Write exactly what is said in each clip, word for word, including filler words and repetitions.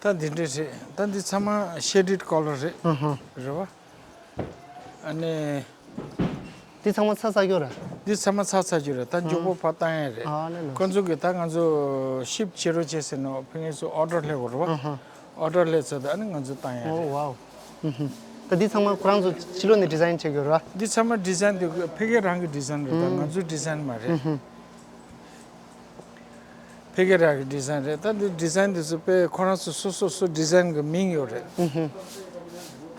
ད་འདི་འདྲས་རེད། ད་འདི་ཚང་མ་ཤེ་ཌེཌ་ཀོ་ལར་རེད། ཨ་ཧ། རེད་བ། ཨ་ནི། འདི་ཚང་མ་ཚ་ཚ་རྒྱུ་ར། འདི་ཚང་མ་ཚ་ཚ་རྒྱུ་རེད། ད་མགྱོགས་པོ་ཕར་བཏང་ཡ་རེད། ཨ་ལེ་ལོ། ཁོང་ཚོ་གིས་ད་ང་ཚོ་ཤིབ་བྱེད་རོགས་བྱེད་ཟེར་ནོ། ཕ་གི་ཚོ་ཨོ་ཌར་སླེབས་དགོས་རེད་བ། ཨ་ཧ། ཨོ་ཌར་སླེབས་ཚར་དུས་ཨ་ནི་ང་ཚོ་བཏང་ཡ་ཨོ་རེད། ཝའོ། ཨུ་ཧུ། ད་འདི་ཚང་མ་ཁོ་རང་ཚོ་ཕྱི་ལོགས་ནས་ཌི་ཛའིན་བྱེད་དགོས་ར། འདི་ཚང་མ་ཌི་ཛའིན་འདི་ཕ་གི་རང་གི་ཌི་ཛའིན་རེད། ད་ང་ཚོའི་ཌི་ཛའིན་མ་རེད། ཨུ་ཧུ། ཕ་གི་རང་གི་ཌི་ཛའིན་རེད། ད་འདི་ཌི་ཛའིན་འདི་ཚོ་དཔེ་ཁོ་རང་ཚོ་སོ་སོ་སོ་ཌི་ཛའིན་གི་མིང་ཡོད་རེད། ཨུ་ཧུ།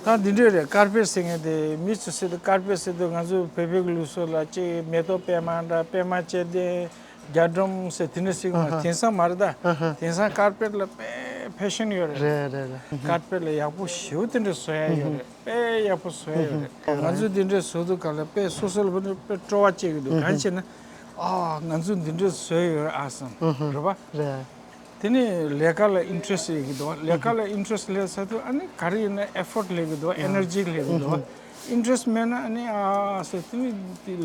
ད་འདི་འདྲས་རེད། ཀར་པེཊ་ཟེར་མཁན་དེ་མི་ཚོ་ཟེར་དུས་ཀར་པེཊ་ཟེར་དུས་ང་ཚོ་བོད་པའི་ལུགས་སྲོལ་ལ་ཅིག་མེ་ཏོག་པད་མ་འདྲ། པད་མ་བཅད་དེ་རྒྱ་སྒྲོམ་ཟེར་དེ་འདྲས་ཟེར་གི་མ། ཨ་ཧ། དེང་སང་མ་རེད་ད། ཨ་ཧ། དེང་སང་ཀར་པེཊ་ལ་དཔེ་ཕེ་ཤན་ཡོད་རེད། རེད་རེད་རེད། ཀར་པེཊ་ལ་ཡག་པོ་ཞེ་པོ་དེ་འདྲས་བཟོ་ཡ་ཡོད་རེད། དཔེ་ཡག་པོ་བཟོ་ཡ་ཡོད་རེད། ང་ཚོ་འདི་འདྲས་བཟོ་དུས་ག་ལ་དཔེ་སོ་སོ་ལ་དཔེ་སྤྲོ་བ་སྐྱེ་གི་འདུག་གང་ཞེ་ན། ཨ། ང་ཚོ་འདི་འདྲས་བཟོས་ཡོད་ཨ་བསམ། རེད་པ། རེད། དེ་ནས་ལས་ཀ་ལ་ཨིན་ཊེ་རེ་སི་སླེབས་ཀྱི་འདུག་ལས་ཀ་ལ་ཨིན་ཊེ་རེ་སི་སླེབས་ཚར་དུས་ཨ་ནི་ག་རེ་ཡིན་ན་ཨེ་ཕོར་ཊི་སླེབས་ཀྱི་འདུག་ཨེ་ནར་ཇི་སླེབས་ཀྱི་འདུག་ཨིན་ཊེ་རེ་སི་མེད་ན་ཨ་ནི་ཨ་ཟེར། དེ་ནི་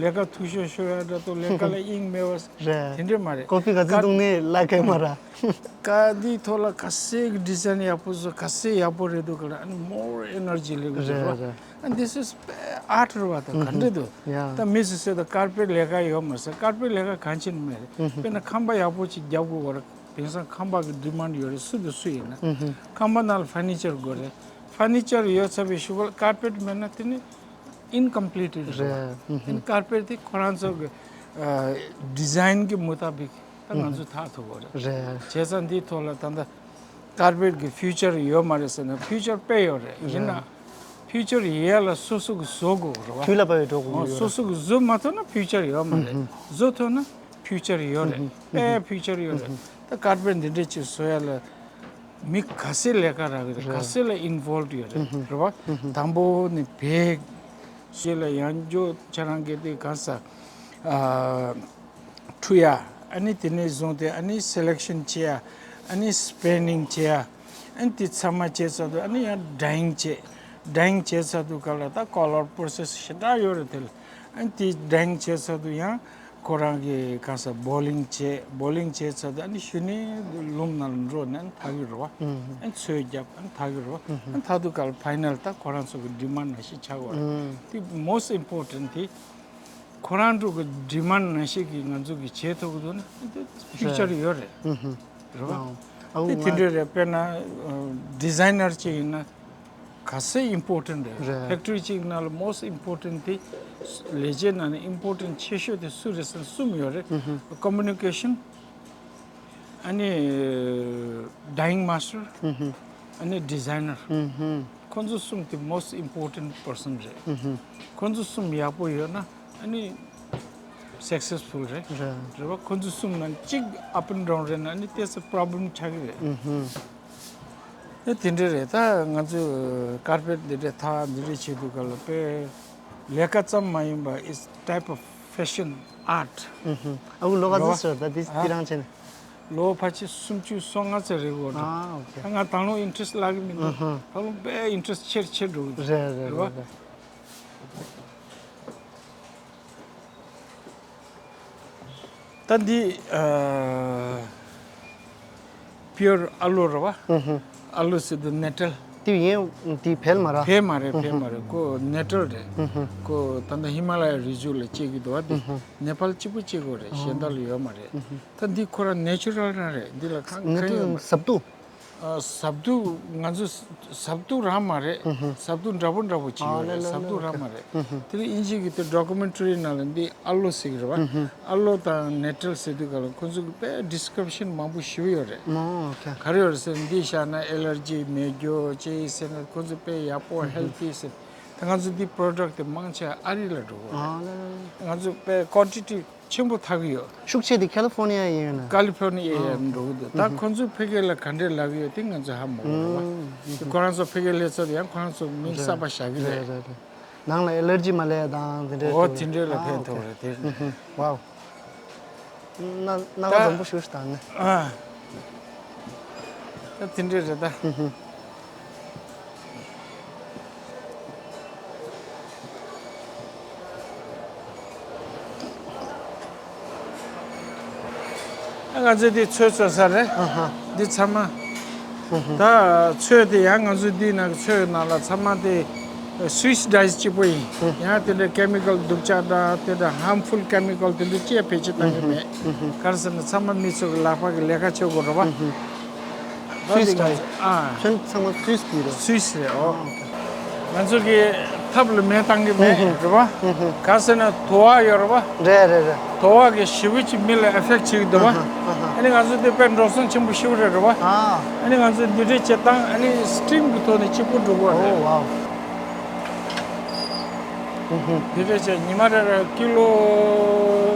ལས་ཀ་འཐུས་ཤོར་ཤོར་ཡ་འདྲ་འདུག་ལས་ཀ་ལ་དབྱིངས་མེད་པ། རེད། དེ་འདྲས་མ་རེད། ཀོ་ཕི་ག་ཚོད་བཏུང་ནའི་ལས་ཀ་མ་ར། ཀ་འདིའི་ཐོག་ལ་ག་ཚད་ཀྱི་ཌི་ཛའིན་ཡག་པོ་བཟོ། ག་ཚད་ཡག་པོ་རེད་འདུག་ག་ལ་ཨ་ནི་མོར་ཨེ་ནར་ཇི་སླེབས་ཀྱི་འདུག་རེད་རེད། And this is art རེད་བ། ད་ག་འདྲ་འདུག་ཡ། ད་མི་སུ་ཟེར་ད་ཀར་པེཊ་ལས་ཀ་ཡོད་མ་ཟེར། ཀར་པེཊ་ལས་ཀ་གང་ཅི་ནས་མེད་རེད། དཔེར་ན་ཁང་པ་ཡག་པོ་ཅིག་རྒྱབ་དགོས་པ་རེད། དེང་སང་ཁང་པ་གི་ཌི་མན་ཌི་ཡོད་རེད། སུ་དང་སུ་ཡིན་ན། ཁང་པ་ནང་ལ་ཕར་ནི་ཅར་དགོས་རེད། ཕར་ནི་ཅར་ཡོད་ཚར་བའི་གཞུག་གུ་ལ་ཀར་པེཊ་མེད་ན་དེ་ནི་ཨིན་ཀམ་པི་ལིཊ་རེད་བ། རེད། ཨིན་ཀར་པེཊ་དེ་ཁོ་རང་ཚོ་གི་ཨ་ཌི་ཛའིན་གི་མུ་ཏ་བིག་ད་ང་ཚོས་འཐག་ཐུབ་དགོས་རེད། རེད། བྱས་ཙང་འདིའི་ཐོག་ལ་ད་ལྟ་ཀར་པེཊ་གི་ཕིའུ་ཅར་ཡོད་མ་རེད་ཟེར་ན་ཕིའུ་ཅར་དཔེ་ཡོད་རེད། ཡིན་ན་རེད། ཕིའུ་ཅར་ཡོད་ཡ་ལ་སོ་སོ་གི་བཟོ་དགོས་རེད་བ། དུས་ལ་བབ་པའི་འགྲོ་དགོས་ཡོད་རེད། སོ་སོ་གི་བཟོ་མ་ཐུབ་ན་ཕིའུ་ཅར་ཡོད་མ་རེད། བཟོ་ཐུབ་ན་ཕིའུ་ཅར་ཡོད་རེད། དཔེ་ཕིའུ་ཅར་ཡོད་རེད། ད་ཀར་པེཊ་འདི་འདྲས་ཅིག་བཟོ་ཡ་ལ་མི་ག་ཚད་ལས་ཀ་རག་གི་རེད། ག་ཚད་ལ་ཨིན་ཝོལབ་ཡོད་རེད། རེད་བ། དང་པོ་ནི་བེག་ཞེས་ལ་ཡང་འཇོག་ཁྱེད་རང་གིས་དེ་ག་ས་ཨ། འཁྲུ་ཡ། ཨ་ནི་དེ་ནས་བཟུང་སྟེ་ཨ་ནི་སེ་ལེག་ཤན་བྱེད་ཡ། ཨ་ནི་སི་པེན་ཌིང་བྱེད་ཡ། ཨ་ནི་དེ་ཚང་མ་བྱས་ཚར་དུས་ཨ་ནི་ཡང་ཌའིང་བྱེད། ཌའིང་བྱས་ཚར་དུས་ག་ལ་ད་ཀོ་ལར་པོ་རོ་སེ་སི་ཞེ་དྲག་ཡོད་རེད་དེ་ལ། ཨ་ནི་དེ་ཌའིང་བྱས་ཚར་དུས་ཡང་ཁོ་རང་གི་ག་ས་བོ་ལིང་བྱེད། བོ་ལིང་བྱས་ཚར་དུས་ཨ་ནི་གཞུག་ནས་ལུམ་ནང་ལ་འགྲོ་ནས་ཨ་ནི་འཐག་གི་རེད་བ། ཨ་ནི་ཚོས་བརྒྱབ་ཨ་ནི་འཐག་གི་རེད་བ། ཨ་ནི་འཐག་དུས་ག་ལ་ཕའི་ནལ་ད་ཁོ་རང་ཚོ་གི་ཌི་མན་ཌི་ནང་བཞིན་ཆགས་དགོས་རེད། དེ་མོ་སི་ཊི་ཨིམ་པོར་ཊེན་ཊི་དེ། ཁོ་རང་ཚོ་གི་ཌི་མན་ཌི་ནང་བཞིན་གྱི་ང་ཚོ་གིས་བྱེད་ཐུབ་ཀྱི་འདུག་ན་ཕིའུ་ཅར་ཡོད་རེད། རེད་བ། ཨ་དེ་དེ་འདྲ་རེད། དཔེར་ན་ཌི་ཛའི་ནར་གཅིག་ཡིན་ན་ག་ཚད་ཨིམ་པོར་ཊེན་ཊི་རེད། ཕེག་ཊི་རི་གཅིག་ནང་ལ་མོ་སི་ཊི་ཨིམ་པོར་ཊེན་ཊི་དེ་ལས་བྱེད་ནང་ནས་ཨིམ་པོར་ཊེན་ཊི་ཆེ་ཤོས་དེ་སུ་རེད་ཟེར་ན་གསུམ་ཡོད་རེད། ཀོ་མུ་ནི་ཀེ་ཤན། ཨ་ནི་ཌའིང་མ་སི་ཊར། ཨ་ནི་ཌི་ཛའི་ནར། ཁོ་ཚོ་གསུམ་དེ་མོ་སི་ཊི་ཨིམ་པོར་ཊེན་ཊི་པར་སན་རེད། ཁོ་ཚོ་གསུམ་ཡག་པོ་ཡོད་ན་ཨ་ནི་སག་སེ་སི་ཕུལ་རེད། རེད། རེད་བ། ཁོ་ཚོ་གསུམ་ནང་གཅིག་ཨབ་ཨེན་ཌའུན་རེད་ན་ཨ་ནི་ཏོག་ཙམ་པོ་རོབ་ལེམ་ཆགས་ཀྱི་རེད། ཨེ་དེ་འདྲ་རེད། ད་ང་ཚོས་ཀར་པེཊ་འདི་འདྲ་འཐག་འདི་འདྲ་བྱེད་དུས་ག་ལ་དཔེ་ལས་ཀ་ཙམ་མ་ཡིན་པ། It's type of fashion art. ཨ་ཁུ་ལོ་ག་ཚོད་ཟེར་ད་འདི་ཨ་འདི་རང་བྱས་ནས། ལོ་ཕལ་ཆེར་སུམ་ཅུ་སོ་ལྔ་ཙམ་རེད་འོ། ཨ་ཨོ་ཁེ། ད་ང་ད་ལོ་ཨིན་ཊེ་རེ་སི་ལྷག་གི་མི་འདུག་ཨ་ཧ། ད་ལོ་དཔེ་ཨིན་ཊེ་རེ་སི་ཆེར་ཆེར་འགྲོ་གི་འདུག་རེད་རེད་རེད་བ། རེད་རེད། ད་འདི་ཨ་པིའུར་ཨ་ལོ་རེད་བ། ཨ་ལོ་ཟེར་དུས་ནེ་ཊལ། དེ་ཡིན་དེ་བལ་མ་ར། བལ་མ་རེད། བལ་མ་རེད། ཁོ་ནེ་ཊལ་རེད། ཁོ་ད་ལྟ་ཧི་མ་ལ་ཡ་རི་རྒྱུད་ལ་སྐྱེ་གི་འདུག་བ། འདི་ནེ་པཱལ་གཅིག་པུ་སྐྱེ་གི་རེད། གཞན་དག་ལ་ཡོད་མ་རེད། ད་འདི་ཁོ་རང་ནེ་ཅུ་རལ་རང་རེད། འདི་ལ་གང་གང་ཡོད་མ་རེད། ཟབ་ཏུ། ཨ་ཟབ་ཏུ་ང་ཚོ་ཟབ་ཏུ་རང་མ་རེད། ཟབ་ཏུ་འདྲ་པོ་འདྲ་པོ་ཅིག་ཡོད་རེད། ཨ་ལེ་ལེ་ཟབ་ཏུ་ལེ། རང་མ་རེད། དེ་ལ་ཨིན་ཇི་གི་དེ་ཌོ་ཀུ་མེན་ཊ་རི་ནང་ལ་འདི་ཨ་ལོ་ཟེར་གི་རེད་བ། ཨ་ལོ་དང་ནེ་ཊལ་ཟེར་དུས་ག་ལ་ཁོ་ཚོ་གི་དཔེ་ཌི་སི་ཀི་རིབ་ཤན་མང་པོ་ཞེ་པོ་ཡོད་རེད། ཨོ་ཁེ། ག་རེ་ཡོད་རེད་ཟེར་ན་འདི་བཞག་ན་ཨེ་ལར་ཇི་མེད་རྒྱུ་ཅིག་ཟེར་ན་ཁོ་ཚོ་དཔེ་ཡག་པོ་ཧེལ་ཐི་ཟེར། ད་ང་ཚོ་འདི་པོ་རོ་ཌག་དེ་མང་ཆེ་ཨ་རི་ལ་འགྲོ་གི་རེད། ཨ་ལེ་ལེ། ང་ཚོ་དཔེ་ཀོན་ཊི་ཊི་ཆེན་པོ་འཐག་གི་ཡོད། ཤུགས་ཆེ་དེ་ཁ་ལི་ཕོར་ནི་ཡ་ཡིན་ཡོད་ན། ཀ་ལི་ཕོར་ནི་ཡ་ཡ་འགྲོ་གི་འདུག་ད་ཁོ་ཚོས་ཕ་གི་ལ་ག་འདྲས་ལབ་ཀྱི་ཡོད་དེ་ང་ཚོ་ཧ་མ་གོ་རེད་བ། ཁོ་རང་ཚོ་ཕ་གི་སླེབས་ཚར་དུས་ཡང་ཁོ་རང་ཚོ་མིང་གསར་པ་བཞག་གི་རེད། རེད་རེད་རེད། ནང་ལ་ཨེ་ལར་ཇི་མ་སླེབས་དང་དེ་འདྲས་འོ་འདུག་དེ་འདྲས་ལ་ཨ་ཕན་ཐོགས་ཨོ་ཁེ། རེད་དེ། ཝའོ། སྣ་སྣ་ཁ་ད་འཛོམས་པོ་ཞུ་ཞིག་དང་ནི། ཨ། ད་དེ་འདྲས་རེད་ད། ཨ་ང་ཚོས་འདི་ཚོས་བཙོས་ས་རེད། ཨ་ཧ། འདི་ཚང་མ། ད་ཚོས་དེ་ཡང་ང་ཚོའི་འདིའི་ནང་གི་ཚོས་ནང་ལ་ཚང་མ་དེ་Swiss dyes གཅིག་པོ་ཡིན། ཡང་དེ་འདྲ་chemical སྡུག་ཅག་དང་དེ་འདྲ་harmful chemical དེ་འདྲ་ཅི་ཡང་བེད་སྤྱོད་བཏང་གི་མེད། ག་རེ་ཟེར་ན་ཚང་མ་མི་ཚོ་གི་ལག་པ་གི་ལས་ཀ་བྱེད་དགོས་རེད་བ། Swiss dyes ཨ། ཚོན་ཚང་མ་Swiss གི་རེད། Swiss རེད་ཨོ། ང་ཚོ་གི་ཐབ་ལ་མེ་བཏང་གི་མེད་རེད་བ། ག་ཟེར་ན་དུ་བ་ཡོད་རེད་བ། རེད་རེད་རེད། དུ་བ་གི་ཞེ་པོ་ཅིག་མི་ལ་ཨེ་ཕེག་བྱེད་ཀྱི་འདུག་བ། ཨ་ནི་ང་ཚོ་དེ་དཔེ་འགྲོ་སོང་ཆེན་པོ་ཞེ་པོ་རེད་རེད་བ། ཨ་ནི་ང་ཚོ་འདི་འདྲས་བྱེད་སྟངས་ཨ་ནི་སི་ཊིམ་གི་ཐོག་ནས་གཅིག་པུ་འགྲོ་གི་རེད། འདི་འདྲས་བྱས་ཉི་མ་རེ་རེ་ཀི་ལོ་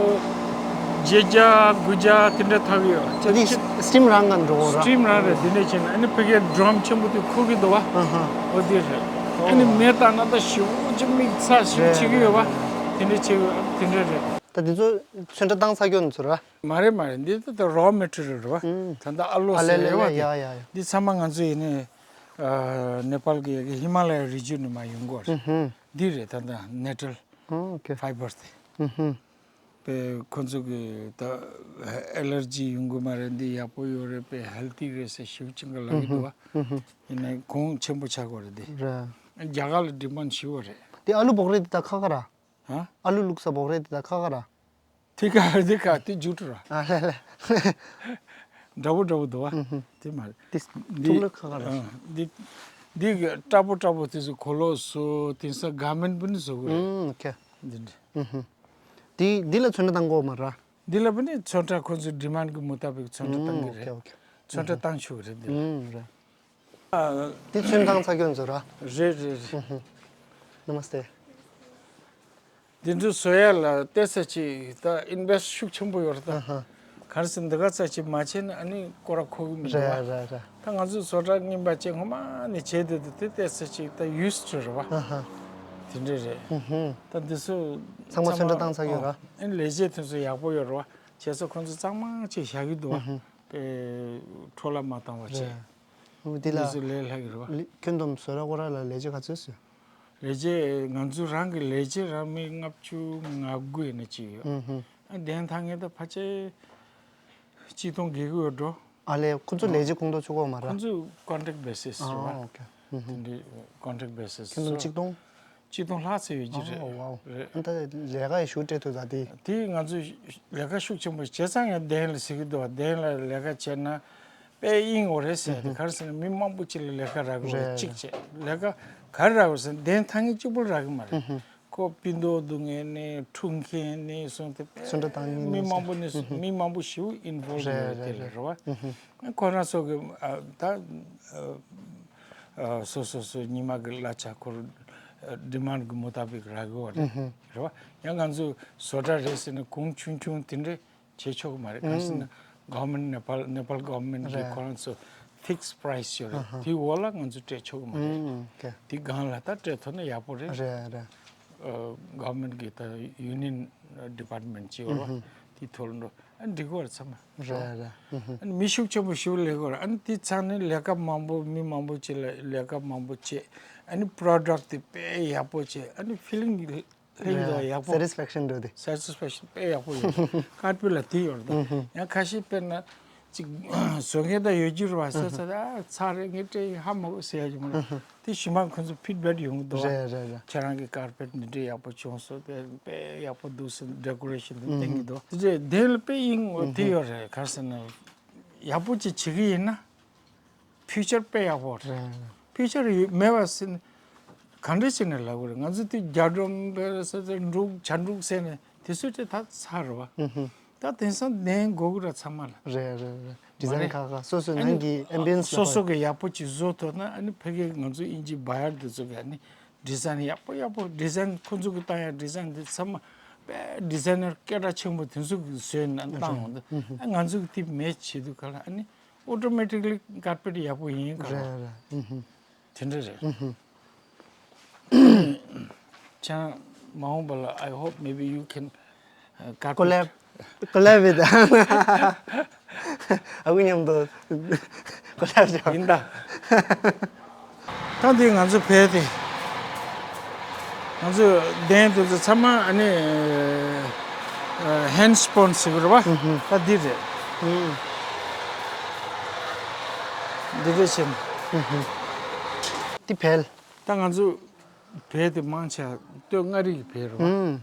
བརྒྱད་བརྒྱ་དགུ་བརྒྱ་དེ་འདྲ་ཐག་ཡོད། ཨ་ནི་སི་ཊིམ་རང་ག་འགྲོ་གི་རེད། སི་ཊིམ་རང་རེད། དེ་འདྲས་བྱས་ན་ཨ་ནི་ཕ་གིའི་ཌྲམ་ཆེན་པོ་དེ་ཁུག་གི་འདུག་བ། ཨོ་དེ་རེད། ཨ་ནི་མེ་བཏང་ན་ད་ཞེ་པོ་ཅིག་མིག་ཚ་ཞེ་པོ་བྱེད་ཀྱི་ཡོད་བ། དེ་འདྲས་བྱེད་ཀྱི་ཡོད། དེ་འདྲས་རེད། ད་འདི་ཚོ་ཚོན་ཁྲ་བཏང་ཚར་གྱི་ཡོད་ནི་ཚོ་རེད་བ། མ་རེད་མ་རེད། འདི་ད་ད་རོ་མེ་ཊི་རི་ཡལ་རེད་བ། ད་ད་ཨ་ལོ་ཨ་ལེ་ཟེར་ལེ་ཡོད་བ། ཡ་དེ་ཡ་ཡ། འདི་ཚང་མ་ང་ཚོ་ཡིན་ནི་ཨ་ནེ་པཱལ་གི་ཧི་མ་ལ་ཡ་རི་ཇན་ནས་མར་ཡོང་གི་ཡོད་རེད། འདི་རེད་ད་ད་ནེ་ཅུ་རལ་ཨོ་ཁེ་ཕའི་བར་དེ། པའི་ཁོ་ཚོ་གི་ད་ཨེ་ལར་ཇི་ཡོང་གི་མ་རེད། འདི་ཡག་པོ་ཡོད་རེད། པའི་ཧེལ་ཐི་རེད་ཟེར་ཞེ་པོ་ཅིག་ལབ་ཀྱི་འདུག་བ། ཡིན་ནའི་གོང་ཆེན་པོ་ཆགས་ཀྱི་རེད་འདི། རེད། རྒྱ་གར་ལ་ཌི་མན་ཌི་ཞེ་པོ་རེད། དེ་ཨ་ལུ་བོག་རེད་དེ་ད་ཁ་ཁ་ར། ཧ། ཨ་ལུ་བླུགས་ས་བོག་རེད་དེ་ད་ཁ་ཁ་ར། དེ་ཁ་དེ་ཁ་དེ་མཇུག་བསྒྲིལ་ར། ཨ་ལེ་ལེ། འདྲ་པོ་འདྲ་པོ་འདུག་བ། དེ་མ་རེད། དེ་འདི་ཐུག་ལ་ཁ་ཁ་ར། ཨ། འདི་འདི་གི་སྐྲ་པོ་སྐྲ་པོ་དེ་ཚོ་གོ་ལོག་སོ་དེང་སང་ག་མེན་པུ་ནི་བཟོ་གི་རེད། ཨོ་ཁེ། འདི་འདྲ། འདི་འདི་ལ་ཚོན་ཁྲ་བཏང་དགོས་མ་ར། འདི་ལ་པུ་ནི་ཚོན་ཁྲ་ཁོ་ཚོའི་ཌི་མན་ཌི་གི་མུ་ཏ་བིག་ཚོན་ཁྲ་བཏང་གི་རེད། ཨོ་ཁེ་ཨོ་ཁེ། ཚོན་ཁྲ་བཏང་ཆོག་གི་རེད་འདི་ལ། ཨུམ་རེད། དེ་ཚོན་བཏང་ཚར་གྱི་ཡོད་ཚོད་ར། རེད་རེད་རེད། ནམ་སྟེ། འདི་འདྲ་བཟོ་ཡ་ལ་ཏོག་ཙམ་ཅིག་ད་ཨིན་བེ་སི་ཊི་ཤུགས་ཆེན་པོ་ཡོད་རེད་ད། ག་རེ་ཟེར་འདི་ག་ཙམ་ཅིག་མ་བྱས་ན་ཨ་ནི་སྐོར་ར་འཁོར་གི་མི་འདུག་བ། རེད་རེད་རེད། ད་ང་ཚོས་བཟོ་གྲྭ་རྙིང་པ་ཅིག་སྔོན་མ་ནས་བྱས་བསྡད་དུས་དེ་ཏོག་ཙམ་ཅིག་ད་ཡུ་སི་ཊུ་རེད་བ། དེ་འདྲ་རེད། ད་འདི་ཚོ་ཚང་མ་ཚོན་ཁྲ་བཏང་ཚར་ཡོད་ར། ཨ་ནི་ལས་བྱེད་དེ་ཚོ་ཡག་པོ་ཡོད་རེད་བ། བྱས་ཙང་ཁོང་ཚོ་གཙང་མ་ཅིག་བཞག་གི་འདུག་བ། དཔེ་འཕྲོ་བརླག་མ་བཏང་བ་བྱས། རེད། འདི་ལ་འདི་ཚོ་ལས་སླ་གི་རེད་བ། ཁྱོན་བསྡོམས་བཟོ་གྲྭ་སྐོར་ར་ལ་ལས་བྱེད་ག་ཚོད་ཟེར། ལས་བྱེད་ང་ཚོ་རང་གི་ལས་བྱེད་རང་མི་ལྔ་བཅུ་ང་དགུ་ཡིན་ན་ཅིག་ཡོད། ཨ་གདན་ཐང་ངེ་ད་ཕལ་ཆེར་གཅིག་སྟོང་བརྒལ་གི་ཡོད་འགྲོ། ཨ་ལས་ཁོ་ཚོ་ལས་བྱེད་ཁོང་ཚོ་ཆུ་གོ་མ་ར། ཁོ་ཚོ་ཀོན་ཊེག་བེ་སིས་རེད་བ། ཨོ་ཨོ་ཁེ། དེ་འདྲའི་ཀོན་ཊེག་བེ་སིས་ཁྱོན་བསྡོམས་གཅིག་སྟོང་། གཅིག་སྟོང་ལྷག་ཙམ་ཡོད་ཀྱི་རེད། ཨོ་ཝའོ། རེད། ཨ་ད་ལས་ཀ་ཡི་ཤུགས་སྤྲད་ཐུབ་ད་དེ། དེ་ང་ཚོས་ལས་ཀ་ཤུགས་ཆེན་པོ་བྱས་ཙང་ཡང་གདན་ལ་ཟེར་གི་འདུག་བ། གདན་ལ་ལས་ཀ་བྱས་ན་དཔེ་གཡེང་འོ་རེད་ཟེར་ཏེ་ག་རེ་ཟེར་ན་མི་མང་པོ་ཅིག་ལ་ལས་ཀ་རག་གི་རེད། རེད། གཅིག་བྱས་ལས་ཀ་ག་རེ་རག་གི་ཟེར་ན་གདན་ཐང་ངེ་གཅིག་པོ་རག་གི་མ་རེད། ཁོ་སྤུན་ཟླ་འདུག་ངེས་ནས་ཕྲུ་མཁན་ནས་སོང་སྟེ་དཔེ་ཚོན་ཁྲ་བཏང་མཁན་མི་མང་པོ་ནས་སོང་མི་མང་པོ་ཞིག་ཨིན་ཝོལ་རེད་ཡོད་དེ་རེད། རེད་རེད་བ། ཁོ་རང་ཚོ་གི་ཨ་ད་ཨ་ཨ་སོ་སོ་སོ་ཉི་མ་གི་གླ་ཆ་ཁོར་ཨ་ཌི་མན་ཌི་གི་མུ་ཏ་བིག་རག་གི་བ་རེད། རེད་བ། ཡང་ང་ཚོ་བཟོ་གྲྭ་རེད་ཟེར་ནས་གོང་ཆུང་ཆུང་དེ་འདྲས་བྱེད་ཆོག་གི་མ་རེད། གང་ཟེར་ན་གོ་ཝར་མེན་ཊི་ནེ་པཱལ་ནེ་པཱལ་གོ་ཝར་མེན་ཊི་གི་རེད། ཁོ་རང་ཚོ་ཕིག་སི་པ་རའི་སི་ཡོད་རེད། དེའི་འོག་ལ་ང་ཚོ་སྤྲད་ཆོག་གི་མ་རེད། དེ་སྒང་ལ་ད་སྤྲད་ཐུབ་ན་ཡག་པོ་རེད། རེད་རེད། ཨ་གོ་ཝར་མེན་ཊི་གི་ད་ཡུ་ནི་ཡན་ཌི་པཱར་ཊི་མེན་ཊི་ཅིག་ཡོད་རེད་བ། དེའི་ཐོག་ལ་འགྲོ་ཨ་འགྲིག་གི་བ་རེད་ཚང་མ། རེད་རེད། ཨ་ནི་མི་ཤུགས་ཆེན་པོ་ཞིག་ལས་གི་བ་རེད། ཨ་ནི་དེ་ཚང་ནས་ལས་ཀ་མང་པོ་མི་མང་པོ་ཅིག་ལ་ལས་ཀ་མང་པོ་བྱས་ཨ་ནི་པྲོ་ཌག་ཊི་དེ་དཔེ་ཡག་པོ་བྱས་ཨ་ནི་ཕི་ལིང་ལྷད་ཀྱི་འདུག་ཡག་པོ། སེ་ཊིས་ཕེག་ཤན་འགྲོ་དེ། སེ་ཊིས་ཕེག་ཤན་དཔེ་ཡག་པོ་ཡོད། ཀར་པེཊ་ལ་དེ་ཡོད་རེད་ད། ཡང་ཁ་ཤས་དཔེར་ན་ཅིག་བཟོ་མཁན་ད་ཡོད་རྒྱུ་རེད་བ། ཟེར་ཚར་ཨ་ཚར་རེད་ངས་སྤྲད་ཧ་མ་གོ་ཟེར་ཡ་ཅིག་མ་རེད། དེ་ཞུ་མ་ཁོ་ཚོ་ཕིཌ་བེག་ཡོང་གི་འདུག་བ། རེད་རེད་རེད། ཁྱེད་རང་གི་ཀར་པེཊ་འདི་འདྲའི་ཡག་པོ་བྱུང་སོང་དེ་དཔེ་ཡག་པོ་འདུག་ཟེར་ཌེ་ཀོ་རེ་ཤན་དེ་བསྟན་གི་འདུག་བ། དེ་འདྲའི་དེ་ལ་དཔེ་ཡིན་དེ་ཡོད་རེད། ག་རེ་ཟེར་ན་ཡག་པོ་ཅིག་བྱེད་གི་ཡིན་ན། ཕིའུ་ཅར་དཔེ་ཡག་པོ་རེད། རེད། ཕིའུ་ཅར་ཡོད་མེད་པ་ཟེར་ནས་གང་འདྲ་བྱས་ནས་ལབ་དགོས་རེད། ང་ཚོ་དེ་རྒྱ་སྒྲོམ་དཔེ་ཟེར་ཏེ་འབྲུག་བྱ་འབྲུག་ཟེར་ནས་དེ་ཚོ་དེ་ད་ཚར་རེད་བ། ཨུ་ཧུ། ད་དེང་སང་གདན་དགོས་ཀྱི་རེད་ཚང་མ་ལ། རེད་རེད་རེད། ཌི་ཛའིན་མ་རེད། ཁག་ཁག་སོ་སོའི་ཨ་ནི་ནང་གི་ཨེམ་བི་ཡན་སི་སོ་སོ་གི་ཡག་པོ་ཅིག་བཟོ་ཐུབ་ན་ཨ་ནི་ཕ་གི་ང་ཚོ་དབྱིན་ཇི་བ་ཡར་དེ་ཚོ་གི་ཨ་ནི་ཌི་ཛའིན་ཡག་པོ་ཡག་པོ་ཌི་ཛའིན་ཁོ་ཚོ་གི་བཏང་ཡག་ཌི་ཛའིན་དེ་ཚང་མ་དཔེ་ཌི་ཛའི་ནར་སྐད་གྲགས་ཆེན་པོ་དེ་ཚོ་གི་བཟོས་ནས་བཏང་འོང་དུས་ཨ་ང་ཚོ་གི་དེ་མེད་བྱེད་དུས་ག་ལ་ཨ་ནི། ཨོ་ཊོ་མེ་ཊིག་ལི་ཀར་པེཊ་ཡག་པོ་ཡིན་ག་རེད་རེད། ཨུ་ཧུ། དེ་འདྲ་རེད། ཨུ་ཧུ། ཅང་མ་འོངས་པ་ལ་I hope maybe you can uh, carpet. Collab. Collab with ཨ་ཁུ་མཉམ་དུ་ཀོ་ལེབ་བྱ། ཡིན་ད། ད་འདི་ང་ཚོ་བལ་དེ། ང་ཚོ་གདན་དེ་ཚོ་ཚང་མ་ཨ་ནི་ཧེན་ཌི་སི་པོན་ཟེར་གི་རེད་བ། ད་འདི་རེད། འདི་འདྲ་བྱས་ནས། དེ་བལ། ད་ང་ཚོ་བལ་དེ་མང་ཆེ་སྟོད་མངའ་རིས་ཀྱི་བལ་རེད་བ། ཨུམ།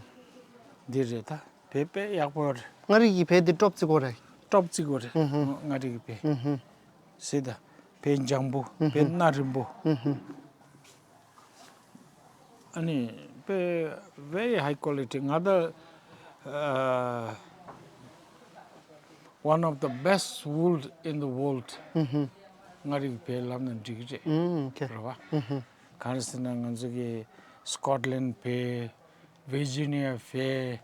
འདི་རེད་ད། བལ་དཔེ་ཡག་པོ་རེད། མངའ་རིས་ཀྱི་བལ་དེ་ཀྲོབ་བརྩི་གོ་རེད། ཀྲོབ་བརྩི་གོ་རེད། ཨུ་ཧུ། མངའ་རིས་ཀྱི་བལ། ཨུ་ཧུ། ཟེར་ད། བལ་འཇམ་པོ། ཨུ་ཧུ། བལ་སྣ་རིང་པོ། ཨུ་ཧུ། ཨ་ནི་དཔེ་very high quality ང་ད། ཨ། One of the best wool in the world. ཨུ་ཧུ། མངའ་རིས་བལ་ལབ་ན་འགྲིག་གི་རེད། ཨུམ། ཨོ་ཁེ། རེད་བ། ཨུ་ཧུ། གང་རེད་ཟེར་ན་ང་ཚོ་གི་Scotland བལ། Virginia བལ།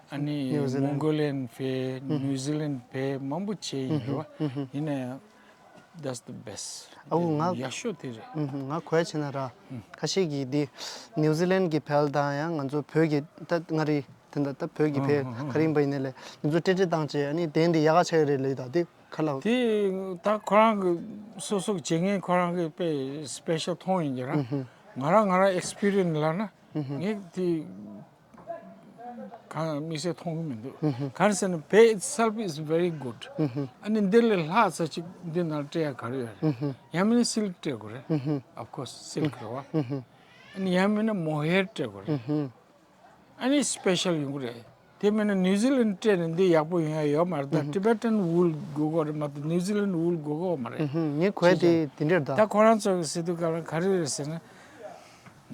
ཨ་ནི་New Zealand། Mongolian བལ། ཨུ་ཧུ། New Zealand བལ་མང་པོ་བྱས་ཡིན། ཨུ་ཧུ། རེད་བ། ཨུ་ཧུ། ཡིན་ན་ཡང་that's the best. ཨ་འུ་ང་ཡག་ཤོས་དེ་རེད། ཨུ་ཧུ། ང་གོ་ཡ་བྱས་ན་ར། ཨུ། ཁ་ཤས་ཀྱིས་འདི་New Zealand གི་བལ་དང་ཡང་ང་ཚོ་བོད་ཀྱི་ད་མངའ་རིས་དེ་འདྲ་ད་བོད་ཀྱི་བལ་ཨུ་ཧུ། ཨུ་ཧུ། ག་རེ་ཡིན་པ་ཡིན་ནའི་ལས་དེ་ཚོ་སྤྲེལ་སྤྲེལ་བཏང་བྱས་ཨ་ནི་གདན་དེ་ཡག་ག་ཆགས་ཡོད་རེད་ལབ་ད་འདི། ཁ་ལག་དེ་ད་ཁོ་རང་གི་སོ་སོ་གི་བྱེད་མཁན་ཁོ་རང་གི་དཔེ་སི་པེ་ཤལ་མཐོང་ཡིན་གྱི་ར། ཨུ་ཧུ། ང་རང་ང་རང་ཨེག་སི་པི་རི་ཡན་སི་ལབ་ན། ཨུ་ཧུ། ངས་དེ་གང་དམིགས་བསལ་མཐོང་གི་མི་འདུག་ཨུ་ཧུ། གང་ཟེར་ན་བལ་itself is very good. ཨུ་ཧུ། ཨ་ནི་འདི་ལས་ལྷག་ཙམ་ཅིག་འདི་ནང་སྤྲད་ཡ་ག་རེ་ཡོད་རེད། ཨུ་ཧུ། ཡང་མིན་ན་སིལཀ་སྤྲད་དགོས་རེད། ཨུ་ཧུ། Of course སིལཀ་རེད་བ། ཨུ་ཧུ། ཨ་ནི་ཡང་མིན་ན་མོ་ཧེར་སྤྲད་དགོས་རེད། ཨུ་ཧུ། ཨ་ནི་སི་པེ་ཤལ་ཡོང་གི་རེད། དེ་མིན་ན་ནིའུ་ཛི་ལན་སྤྲད་ནས་འདི་ཡག་པོ་ཡོང་ཡ་ཡོད་མ་རེད་ད། ཨུ་ཧུ། Tibetan wool དགོས་གོ་རེད་མ་གཏོགས་ནིའུ་ཛི་ལན་ཝུལ་དགོས་གོ་མ་རེད། ཨུ་ཧུ། ངའི་གོ་ཡ་དེ་དེ་འདྲ་རེད་ད། ད་ཁོ་རང་ཚོ་གི་ཟེར་དུས་ག་ལ་ག་རེ་རེད་ཟེར་ན།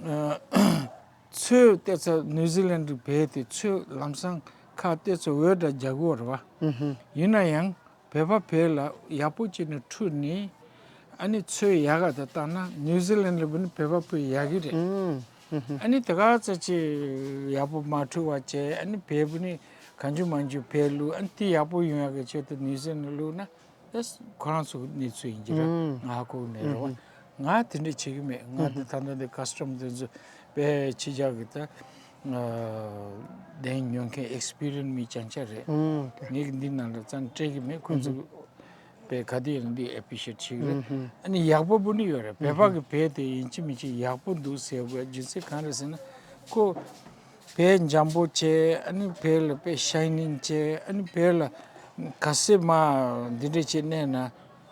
ཨ། ཚོས་བལྟས་ཚེ་ནིའུ་ཛི་ལན་གྱི་བལ་དེ་ཚོས་ལམ་སང་ཁ་བལྟས་ཚེ་འོད་འདྲ་རྒྱག་གི་ཡོད་རེད་བ། ཨུ་ཧུ། ཡིན་ན་ཡང་བོད་པ་བལ་ལ་ཡག་པོ་བྱས་ནས་འཁྲུད་ནས་ཨ་ནི་ཚོས་ཡག་ག་དེ་བཏང་ན་ནིའུ་ཛི་ལན་ལ་བུད་ནས་བོད་པ་བལ་ཡག་གི་རེད། ཨུ་ཧུ། ཨ་ནི་དེ་ག་ཚོད་ཅིག་ཡག་པོ་མ་འཁྲུད་པ་བྱས་ཨ་ནི་བལ་བུད་ནས་གང་བྱུང་མང་བྱུང་བལ་བླུགས། ཨ་ནི་དེ་ཡག་པོ་ཡོང་ཡག་གི་ཆེད་དུ་ནིའུ་ཛི་ལན་ལ་བླུགས་ན། ཨེས། ཁོ་རང་ཚོ་གི་གནས་ཚུལ་ཡིན་གྱི་རེད། ཨུམ། ང་ཧ་གོ་གི་མེད་རེད་བ། ཨུམ། ང་དེ་འདྲ་བྱེད་ཀྱི་མེད། ང་དེ་ཨུམ། ད་ལྟ་འདི་ཀ་སི་ཊམ་དེ་ཚོ་དཔེ་ཕྱི་རྒྱལ་གི་ད་གདན་ཉོ་མཁན་ཨེག་སི་པི་རི་ཡན་སི་མི་རྐྱང་རྐྱང་རེད། ཨུམ། ངས་འདི་ནང་ལ་རྩ་ནས་སྤྲད་ཀྱི་མེད། ཁོ་ཚོ་ཨུམ། དཔེ་ག་དུས་ཡིན་ན་འདི་ཨེ་པི་ཤི་ཡེ་ཊི་བྱེད་ཀྱི་རེད། ཨུམ། ཨ་ནི་ཡག་པོ་བུད་ནས་ཡོད་རེད། བོད་པ་གི་བལ་དེ་ཡིན་གཅིག་མིན་གཅིག་ཡག་པོ་འདུག་ཟེར་དགོས་རྒྱུ་མཚན་གང་རེད་ཟེར་ན། ཁོ་བལ་འཇམ་པོ་བྱས། ཨ་ནི་བལ་ལ་དཔེ་ཤའི་ནིང་བྱས། ཨ་ནི་བལ་ལ་ག་ཚོད་མ་འདི་འདྲ་བྱས་གནས་ན་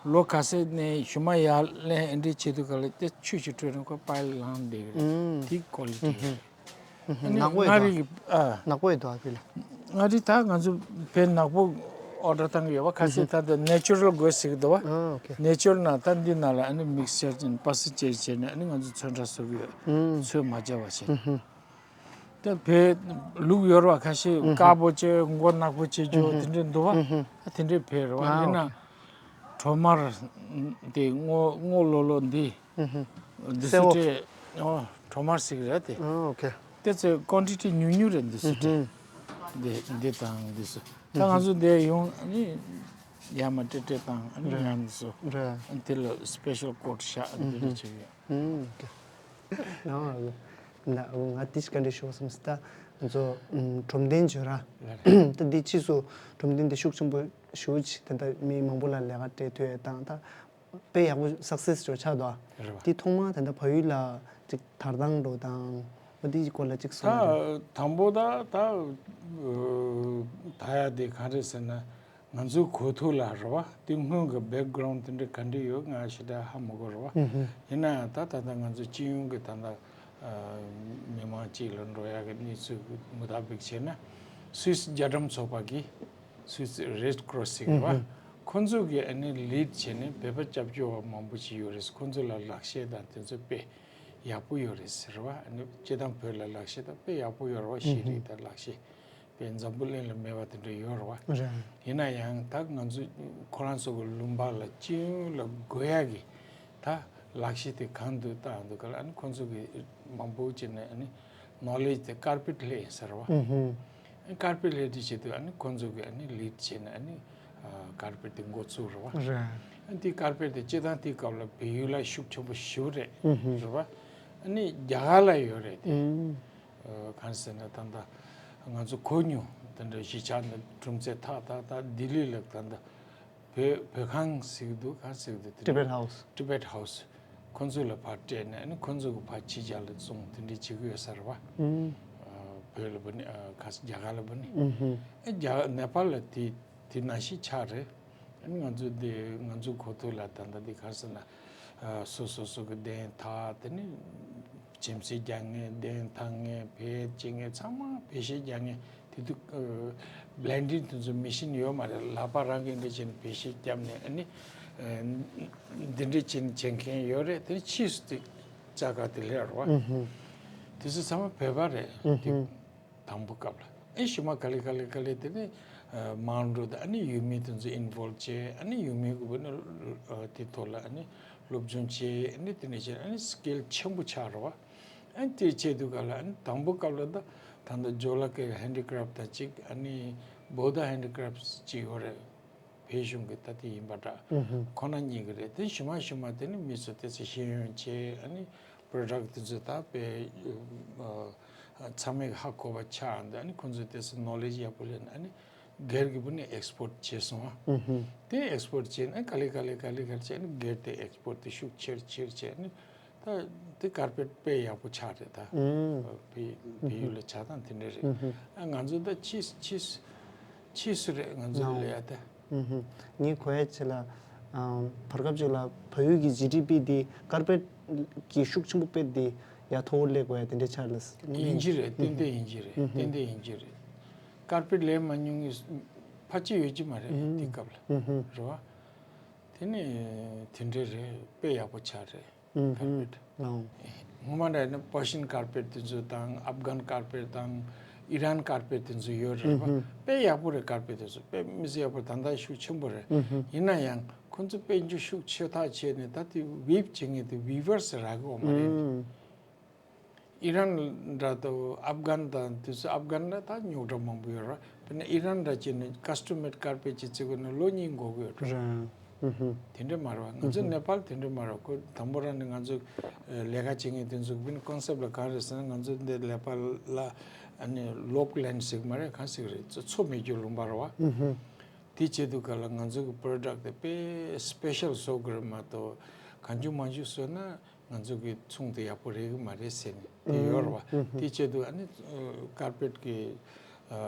ལོ་ག་ཚོད་གནས་ཞུ་མ་ཡར་ལེན་ཨེ་འདྲ་བྱེད་དུས་ག་ལ་དེ་ཆུ་ཞིག་དྲོས་ན་ཁོ་པཱལ་ལངས་བསྡད་ཀྱི་རེད། ཨུམ། དེ་ཀོ་ལི་ཊི་ཨུམ། རེད། ཨ་ནི་ནག་པོ་ཡོད་མངའ་དོ། རིས་ཀྱི་ཨ། ནག་པོ་ཡོད་དོ་ཨ་ཕི་ལ། མངའ་རིས་ད་ང་ཚོ་བལ་ནག་པོ་ཨོ་ཌར་བཏང་གི་ཡོད་པ། ཁ་ཤས་ད་ལྟ་ནེ་ཅུ་རལ་དགོས་ཟེར་གི་འདུག་བ། ཨ། ཨོ་ཁེ། ནེ་ཅུ་རལ་ནང་ད་འདི་ནང་ལ་ཨ་ནི་མིག་སི་ཅར་བྱས་ནས་པ་སི་ཅར་བྱས་ནས་ཨ་ནི་ང་ཚོ་ཚོན་ཁྲ་བཟོ་གི་ཡོད། ཨུམ། ཚོས་མ་རྒྱབ་པ་བྱས། ཨུམ། ད་བལ་ལུག་ཡོད་རེད་བ། ཁ་ཤས་ཨུམ། དཀར་པོ་བྱས་མགོ་ནག་པོ་བྱས་རྒྱུ་ཨུམ། དེ་འདྲ་འདུག་བ། ཨུམ། ཨ་དེ་འདྲའི་བལ་རེད་བ། ཨ། ཡིན་ན་ཨོ་ཁེ། གྲོ་མར་དེ་སྔོ་སྔོ་ལོ་ལོ་འདི། ཨུ་ཧུ། འདི་ཚོ་སྤྲད། ཨོ། གྲོ་མར་ཟེར་གི་རེད་དེ། ཨ། ཨོ་ཁེ། དེ་ཚོ་ཀོན་ཊི་ཊི་ཉུང་ཉུང་རེད། འདི་ཚོ་སྤྲད། ཨུ་ཧུ། འདི་འདི་དང་འདི་ཚོ། ད་ང་ཚོ་འདིར་ཡོང་ནི་ཡར་མར་སྤྲད་སྤྲད་དང་ཨ་ནི། རེད། ཡང་འདི་ཚོ། རེད། ཨ་ནི་དེ་ལ་སི་པེ་ཤལ་ཀོ་ཊི་བཞག་འདི་འདྲ་བྱེད་ཀྱི་ཡོད། ཨུ་ཧུ། ཨོ་ཁེ། ང་ང་དེ་ཞིག་ག་འདྲ་ཞུ་བསམ་སི། ད་ང་ཚོ་ཨུམ་ཁྲོམ་སྡེ་འཇོ་ར། རེད་རེད། ད་འདི་ཕྱིས་སུ་ཁྲོམ་སྡེ་འདི་ཤུགས་ཆེན་པོ་ཞུ་ཅིག་ད་ལྟ་མི་མང་པོ་ལ་ལས་ཀ་སྤྲད་ཐུབ་ཡ་དང་ད། དཔེ་ཡག་པོ་སག་སེ་སི་ཅིག་ཆགས་འདུག་ཨ། རེད་བ། དེ་ཐོག་མ་ད་ལྟ་བལ་ཡུལ་ལ་ཅིག་དར་སྟངས་འགྲོ་སྟངས་འོ་དེའི་སྐོར་ལ་ཅིག་གསུངས་ན། ད་དང་པོ་ད་ད་ད་ཡ་དེ་ག་རེ་ཟེར་ན་ང་ཚོའི་གོ་ཐོས་ལ་རེད་བ། དེ་སྔོན་གྱི་བེག་གྷ་རའུན་ཌི་དེ་འདྲ་ག་འདྲ་ཡོད་ང་ཞེ་དྲག་ཧ་མ་གོ་རེད་བ། ཨུ་ཧུ། ཡིན་ན་ཡང་ད་ད་ལྟ་ང་ཚོ་སྤྱི་ཡོངས་ཀྱི་ད་ལྟ་མི་མང་སྤྱི་ལ་འགྲོ་ཡག་གི་གནས་ཚུལ་མུ་ཏ་བིག་བྱས་ན་སུད་སི་རྒྱ་གྲམ་ཚོགས་པ་གིས། སུད་སི་རེད་ཀྲོ་སི་ཟེར་གི་རེད་བ། ཨུ་ཧུ། ཁོང་ཚོ་གིས་ཨ་ནི་ལིཌ་བྱས་ནས་བོད་པ་སྐྱབས་བཅོལ་བ་མང་པོ་ཞིག་ཡོད་རེད། ཁོང་ཚོ་ལ་ལག་ཤེས་དང་དེ་ཚོ་དཔེ་ཡག་པོ་ཡོད་རེད་ཟེར་བ། ཨ་ནི་སྤྱིར་བཏང་བོད་ལ་ལག་ཤེས་དང་དཔེ་ཡག་པོ་ཡོད་རེད་བ། ཨུ་ཧུ། ཤེས་རིག་དང་ལག་ཤེས་དཔེ་འཛམ་བུ་གླིང་ལ་མེད་པ་དེ་འདྲ་ཡོད་རེད་བ། རེད། ཡིན་ན་ཡང་ད་ང་ཚོ་ཁོ་རང་ཚོ་གི་ལུང་པ་ལ་སྤྱི་ཡོངས་ལ་དགོས་ཡག་གི་ད་ལག་ཤེས་དེ་གང་འདུག་བལྟ་འདུག་ག་ལ། ཨ་ནི་ཁོང་ཚོ་གིས་མང་པོ་བྱས་ནས་ཨ་ནི་ནོ་ལེཇ་དེ་ཀར་པེཊ་ལྷོད་ཟེར་བ། ཨུ་ཧུ། ཀར་པེཊ་ལྷོད་དེ་བྱེད་དུས་ཨ་ནི་ཁོང་ཚོ་གིས་ཨ་ནི་ལིཌ་བྱས་ནས་ཨ་ནི་ཀར་པེཊ་དེ་འགོ་བཙུགས་རེད་བ། རེད། ཨ་ནི་དེ་ཀར་པེཊ་དེ་སྤྱིར་བཏང་དེའི་སྐབས་ལ་བལ་ཡུལ་ལ་ཤུགས་ཆེན་པོ་ཞེ་པོ་རེད། ཨུ་ཧུ། རེད་བ། ཨ་ནི་རྒྱ་གར་ལ་ཡོད་རེད་དེ། ཨུ། ཨ་གང་ཟེར་ན་ད་ལྟ་ང་ཚོ་གོ་མྱོང་དེ་འདྲ་གཞིས་ཆགས་འདི་གྲུམ་ཚེ་ཐག་ཐག་ཐག་ལྡི་ལི་ལ་ད་ལྟ། བོད་བོད་ཁང་ཟེར་གི་འདུག་ག་ཟེར་གི་འདུག་དེ་ཊི་བེཊ་ཧའུ་སི། ཊི་བེཊ་ཧའུ་སི། ཁོང་ཚོ་ལ་ཕར་སྤྲད་ནས་ཨ་ནི་ཁོང་ཚོ་གི་ཕར་ཕྱི་རྒྱལ་ལ་བཙོང་དེ་འདྲ་བྱེད་ཀྱི་ཡོད་ས་རེད་བ། ཨུམ། ཨ་བོད་ལ་བུད་ནས་ཨ་ག་ས་རྒྱ་གར་ལ་བུད་ནས། ཨུམ་ཧུམ། ཨ་རྒྱ་ནེ་པཱལ་ལ་དེ་དེ་ནང་བཞིན་ཆགས་རེད། ཨ་ནི་ང་ཚོ་འདི་ང་ཚོ་གོ་ཐོས་ལ་ད་ལྟ་འདི་ག་རེ་ཟེར་ན། ཨ་སོ་སོ་སོ་གི་གདན་འཐག་དེ་ནི་གྱིམ་སྲིབ་རྒྱག་མཁན། གདན་འཐག་མཁན། བེད་སྤྱོད་མཁན་ཚང་མ་བེད་སྤྱོད་རྒྱག་མཁན། དེ་དུས་ཨ་བྷི་ལེན་ཌིང་དེ་ཚོ་མེ་ཤིན་ཡོད་མ་རེད། ལག་པ་རང་གིས་འདི་བྱས་ནས་བེད་སྤྱོད་བརྒྱབ་ནས། ཨ་ནི་ཨ་འདི་འདྲ་བྱས་ནས་བྱེད་མཁན་ཡོད་རེད། དེ་ནི་ཕྱིས་སུ་དེ་ལྕགས་མཁར་དེ་སླེབས་རེད་བ། ཨུ་ཧུ། དེ་ཚོ་ཚང་མ་བོད་པ་རེད། ཨུ་དེ་ཧུ། དང་པོ་སྐབས་ལ། ཨེ་ཞུ་མ་ག་ལེ་ག་ལེ་ག་ལེ་དེ་ནི་ཨ་མང་འགྲོ་དང་། ཨ་ནི་ཡུལ་མི་དེ་ཚོ་ཨིན་ཝོལབ་བྱས། ཨ་ནི་ཡུལ་མི་གི་བུ་ནི་ཨ་དེ་ཐོག་ལ་ཨ་ནི་སློབ་སྦྱོང་བྱས། ཨ་ནི་དེ་ནས་བྱས། ཨ་ནི་སི་ཀིལ་ཆེན་པོ་ཆགས་རེད་བ། ཨ་ནི་དེ་བྱས་དུས་ག་ལ། ཨ་ནི་དང་པོ་སྐབས་ལ་ད་ད་ལྟ་ཇོ་ལགས་ཀྱི་ཧེན་ཌི་ཀྲབ་དང་གཅིག་ཨ་ནི་བོ་དྷ་ཧེན་ཌི་ཀྲབ་གཅིག་ཡོད་རེད། བོད་གཞུང་གི་ད་དེ་ཡིན་པ་འདྲ། ཨུ་ཧུ། ཁོ་ན་གཉིས་ཀྱི་རེད། དེ་ཞུ་མ་ཞུ་མ་དེ་ནི་མི་ཚོ་དེ་ཚོ་ཤེས་ཡོན་བྱས། ཨ་ནི་པྲོ་ཌག་དེ་ཚོ་ད་དཔེ་ཨ་ཚང་མས་ཧ་གོ་བ་ཆགས་འདུག་ཨ་ནི་ཁོང་ཚོས་དེ་ཚོ་ནོ་ལེ་ཇི་ཡག་པོ་ལེན། ཨ་ནི་སྒེར་གྱི་བུ་ནས་ཨེག་སི་པོར་ཊི་བྱས་སོང་། ཨུ་ཧུ། དེ་ཨེག་སི་པོར་ཊི་བྱས་ནས་ག་ལེ་ག་ལེ་ག་ལེ་ག་ལེ་བྱས་ནས་སྒེར་དེ་ཨེག་སི་པོར་ཊི་དེ་ཤུགས་ཆེར་ཆེར་བྱས་ནས། ད་དེ་ཀར་པེཊ་དཔེ་ཡག་པོ་ཆགས་རེད་ད། ཨུ་ཧུ། བལ་བལ་ཡུལ་ལ་ཆགས་སྟངས་དེ་འདྲ་རེད། ཨུ་ཧུ། ཨ་ང་ཚོ་ད་ཕྱིས་ཕྱིས་ཕྱིས་སུ་རེད། ང་ཚོ་ནའོ། ལས་ཡ་ད། ཨུ་ཧུ། ངས་གོ་ཡ་ཆེ་ལ། ཨམ་བར་སྐབས་ཅིག་ལ་བལ་ཡུལ་གྱི་ཇི་ཌི་པི་དེ་ཀར་པེཊ་གི་ཤུགས་ཆེན་པོ་དཔེ་དེ་ཡ་མཐོ་བོར་སླེབས་དགོས་ཡ་དེ་འདྲ་ཆགས་ལ། ཡིན་གྱི་རེད། ཏན་ཏན་ཡིན་གྱི་རེད། ཨུ་ཧུ། ཏན་ཏན་ཡིན་གྱི་རེད། ཀར་པེཊ་ལེན་མ་མྱོང་མཁན་ཕལ་ཆེར་ཡོད་ཀྱི་མ་རེད། ཨུ་ཧུ། དེ་སྐབས་ལ། ཨུ་ཧུ། རེད་བ། དེ་ནི་དེ་འདྲ་རེད། དཔེ་ཡག་པོ་ཆགས་རེད། ཨུ་ཧུ། ཀར་པེཊ། ཨོ། སྔོན་མ་འདྲ་ཡིན་ན་པར་ཤིན་ཀར་པེཊ་དེ་ཚོ་དང་། ཨབ་གྷན་ཀར་པེཊ་དང་། ཨི་རན་ཀར་པེཊ་དེ་ཚོ་ཡོད་རེད་བ། ཨུ་ཧུ། དཔེ་ཡག་པོ་རེད། ཀར་པེཊ་དེ་ཚོ་དཔེ་མི་སྲིད་ཡག་པོ། ད་ལྟ་ཤུགས་ཆེན་པོ་རེད། ཨུ་ཧུ། ཡིན་ན་ཡང་ཁོ་ཚོ་དཔལ་འབྱོར་ཤུགས་ཆེ་ཐག་ཆོད་ནས་ད་དེ་ཝིབ་བྱེད་མཁན་དེ་ཝི་ཝར་སི་རག་གི་ཡོད་མ་རེད། ཨུ། ཨི་རན་འདྲ་དང་ཨབ་གྷན་དང་དེ་ཚོ། ཨབ་གྷན་ལ་ད་རྙོག་དྲ་མང་པོ་ཡོད་རེད། དཔེར་ན་ཨི་རན་འདྲ་བྱས་ནས་ཀ་སི་ཊོམ་མེཌ་ཀར་པེཊ་ཅིག་བརྩི་དགོས་ན་ལོ་གཉིས་འགོར་གི་ཡོད་རེད། རེད། ཨུ་ཧུ། དེ་འདྲ་མ་རེད་བ། ང་ཚོ་ཨུ་ཧུ། ནེ་པཱལ་དེ་འདྲ་མ་རེད། ཁོ་དང་པོ་རང་ནས་ང་ཚོ་ཨ་ལས་ཀ་བྱེད་མཁན་དེ་ཚོ་གི་ཀོན་སེབ་ལ་ག་རེ་རེད་ཟེར་ན། ང་ཚོ་འདི་ནེ་པཱལ་ལ་ཨ་ནི་ལོབ་ལེན་ཌི་ཟེར་གི་མ་རེད། གང་ཟེར་གི་རེད། མཚོ་མེད་རྒྱུ་ལུང་པ་རེད་བ། ཨུ་ཧུ། དེ་བྱེད་དུས་ག་ལ་ང་ཚོ་གི་པྲོ་ཌག་དེ་དཔེ་སི་པེ་ཤལ་བཟོ་དགོས་རེད་མ་གཏོགས། གང་བྱུང་མང་བྱུང་བཟོས་ན་ང་ཚོ་གི་ཚོང་དེ་ཡག་པོ་རེག་གི་མ་རེད་ཟེར་ནས་དེ་ཡོད་རེད་བ། ཨུ་ཧུ། དེ་བྱེད་དུས་ཨ་ནི་ཀར་པེཊ་གི་ཨ་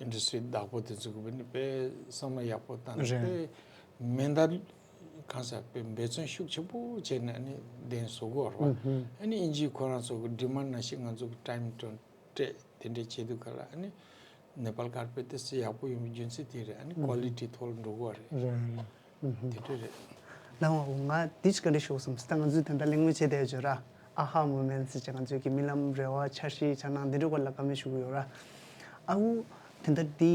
ཨིན་ཌ་སི་ཊི་རི་བདག་པོ་དེ་ཚོ་གི་བུ་ནི་དཔེ་བསམ་བློ་ཡག་པོ་བཏང་ནས། རེད། དཔེ་མེ་མདའ་གང་ཟེར། དཔེ་འབད་བརྩོན་ཤུགས་ཆེན་པོ་བྱས་ནས་ཨ་ནི་གདན་བཟོ་གི་ཡོད་རེད་བ། ཨུ་ཧུ། ཨ་ནི་དབྱིན་ཇི་ཁོ་རང་ཚོ་གི་ཌི་མན་ཌི་ནང་བཞིན་ང་ཚོ་གི་ཊའིམ་ཊོན་སྤྲད། དེ་འདྲ་བྱེད་དུས་ག་ལ་ཨ་ནི་ནེ་པཱལ་ཀར་པེཊ་དེ་ཚོ་ཡག་པོ་ཡོང་བའི་རྒྱུ་མཚན་དེ་རེད། ཨ་ནི་ཨུ་ཀོ་ལི་ཊི་མཐོ་རུ་འགྲོ་གི་ཡོད་རེད། རེད། ཨུ་ཧུ། དེ་འདྲ་རེད། ལགས་འོ། ང་འདི་ཅིག་བཀའ་འདྲི་ཞུ་དགོས་བསམ་སོང་། ད་ང་ཚོས་དེ་འདྲ་གླེང་མོལ་བྱས་བསྡད་ཡོད་ར། ཨ་ཧ་མུ་མེན་ཊི་ཟེར་བྱས། ང་ཚོས་ཀྱི་རྨི་ལམ་རེ་བ་འཆར་གཞི་འཆར་སྣང་འདི་འདྲ་སྐོར་ལ་བཀའ་མོལ་ཞུ་གི་ཡོད་ར། ཨ་ཁུ་དེ་འདྲ་འདི་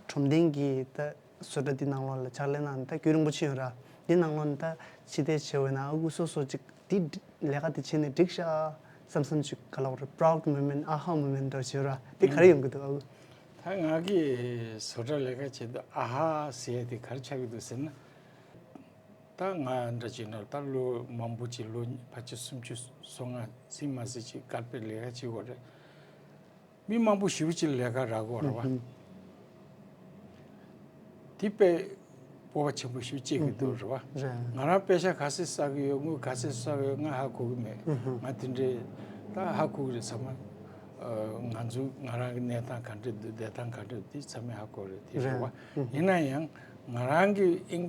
ཁྲོམ་སྡེ་གི་ད་བཟོ་གྲྭ་འདི་ནང་ལོགས་ལ་ཕྱག་ལས་གནང་ནས་ད་རྒྱུན་རིང་པོ་ཕྱིན་ཡོད་ར། འདི་ནང་ལོགས་ནས་ད་ཕྱི་བལྟས་བྱས་པ་ཡིན་ན་ཨ་ཁུ་སོ་སོ་ཅིག་འདི་ལས་ཀ་འདི་བྱས་ནས་འགྲིག་ཤག་བསམ་བསམ་ཅིག་ག་ལབ་དགོས་རེད། པ་རའུཌ་མུ་མེན་ཊི། ཨ་ཧ་མུ་མེན་ཊི་འདྲ་བྱས་ཡོད་ར། འདི་ག་རེ་ཡོང་གི་འདུག་ཨ་ཁུ། ད་ང་གིས་བཟོ་གྲྭ་ལས་ཀ་བྱེད་དུས་ཨ་ཧ་ཟེར་ཡ་དེ་ག་རེ་ཆགས་ཀྱི་འདུག་ཟེར་ན། ད་ང་འདྲ་བྱས་ན་ད་ལོ་མང་པོ་ཅིག་ལོ་ཕལ་ཆེར་སུམ་ཅུ་སོ་ལྔ་ཟིན་མ་ཟིན་ཅིག་ཀར་པེཊ་ལས་ཀ་བྱེད་ཀྱི་ཡོད་རེད། མི་མང་པོ་ཞེ་པོ་ཅིག་ལས་ཀ་རག་གི་ཡོད་རེད་བ། ཨུ་ཧུམ། དེ་དཔེ་སྤོབས་པ་ཆེན་པོ་ཞེ་པོ་སྐྱེ་གི་འདུག་རེད་བ། རེད། ང་རང་པེ་ཤ་ག་ཚོད་བསགས་ཀྱི་ཡོད། དངུལ་ག་ཚོད་བསགས་ཀྱི་ཡོད། ང་ཧ་གོ་གི་མེད། ཨུ་ཧུམ། ང་དེ་འདྲའི་ད་ཧ་གོ་གི་རེད་ཚང་མ། ཨ་ང་ཚོ་ང་རང་གི་གནས་སྟངས་ག་འདྲ་འདུག་བསྡད་སྟངས་ག་འདྲ་འདུག་དེ་ཚང་མས་ཧ་གོ་རེད། དེ་རེད་བ། རེད། ཨུ་ཧུམ། ཡིན་ན་ཡང་ང་རང་གི་ཨིན་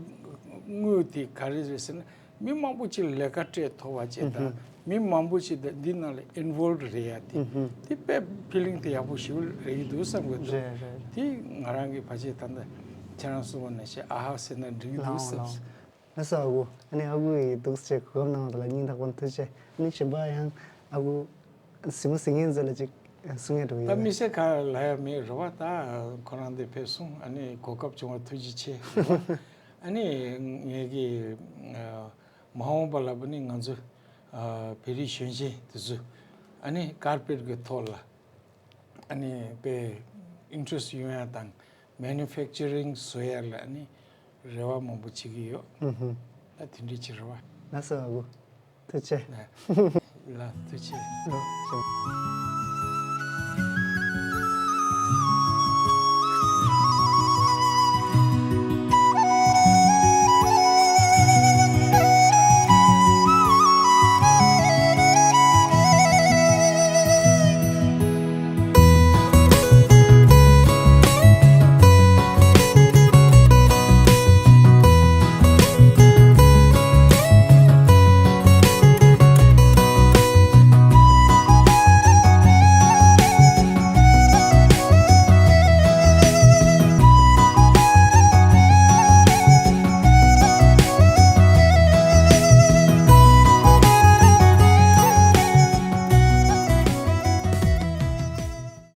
དངུལ་དེ་ག་རེ་རེད་ཟེར་ན། མི་མང་པོ་ཅིག་ལས་ཀ་སྤྲད་ཐུབ་པ་བྱས་དང་། ཨུ་ཧུམ། མི་མང་པོ་ཅིག་ད་འདི་ནང་ལ་ཨིན་ཝོལབ་རེད་ཡ་དེ། ཨུ་ཧུམ། དེ་དཔེ་ཕི་ལིང་དེ་ཡག་པོ་ཞེ་པོ་རེད་ཀྱི་འདུག་བསམ་གྱི་འདུག་རེད་རེད། དེ་ང་རང་གི་ཕལ་ཆེར་ད་ལྟ་ཁྱེད་རང་གསུངས་པ་ནང་བཞིན་ཨ་ཧ་ཟེར་ན་འགྲིག་གི་འདུག་བསམ། ལགས་སོ་ཨ་ཁུ། ཨ་ནི་ཨ་ཁུ་ཡིས་འདུག་སེ་གོ་སྐབས་གནང་བ་དེ་ལ་སྙིང་ཐག་པ་ནས་ཐུགས་རྗེ་ཆེ། ཨ་ནི་གཞན་པ་ཡང་ཨ་ཁུ་གཟིགས་མོ་གཟིགས་མཁན་ཚོ་ལ་ཅིག་གསུང་ཡ་འདྲ་ཡོད། ད་མི་སེར་ག་ལ་ཡ་མེད་རེད་བ། ད་ཁོ་རང་འདི་ཕེབས་སོང་། ཨ་ནི་གོ་སྐབས་བྱུང་བ་ཐུགས་རྗེ་ཆེ། ཨ་ནི་ངེད་ཀྱི་ཨ་མ་འོངས་པ་ལ་བུ་ནི་ང་ཚོ་ཨ་བོད་རིགས་གཞོན་སྐྱེས་དེ་ཚོ་ཨ་ནི་ཀར་པེཊ་གི་ཐོག་ལ་ཨ་ནི་དཔེ་ཨིན་ཊི་རེ་སི་ཊི་ཡོང་ཡ་དང་། མེ་ནུ་ཕེག་ཅར་རིང་བཟོ་ཡ་ལ་ཨ་ནི་རེ་བ་མང་པོ་བྱེད་ཀྱི་ཡོད། ཨུ་ཧུ། ད་དེ་འདྲ་ཅིག་རེད་བ། ལགས་སོ་ཨ་ཁུ། ཐུགས་རྗེ་ཆེ། ལགས་ཐུགས་རྗེ་ཆེ། ལགས་སོ།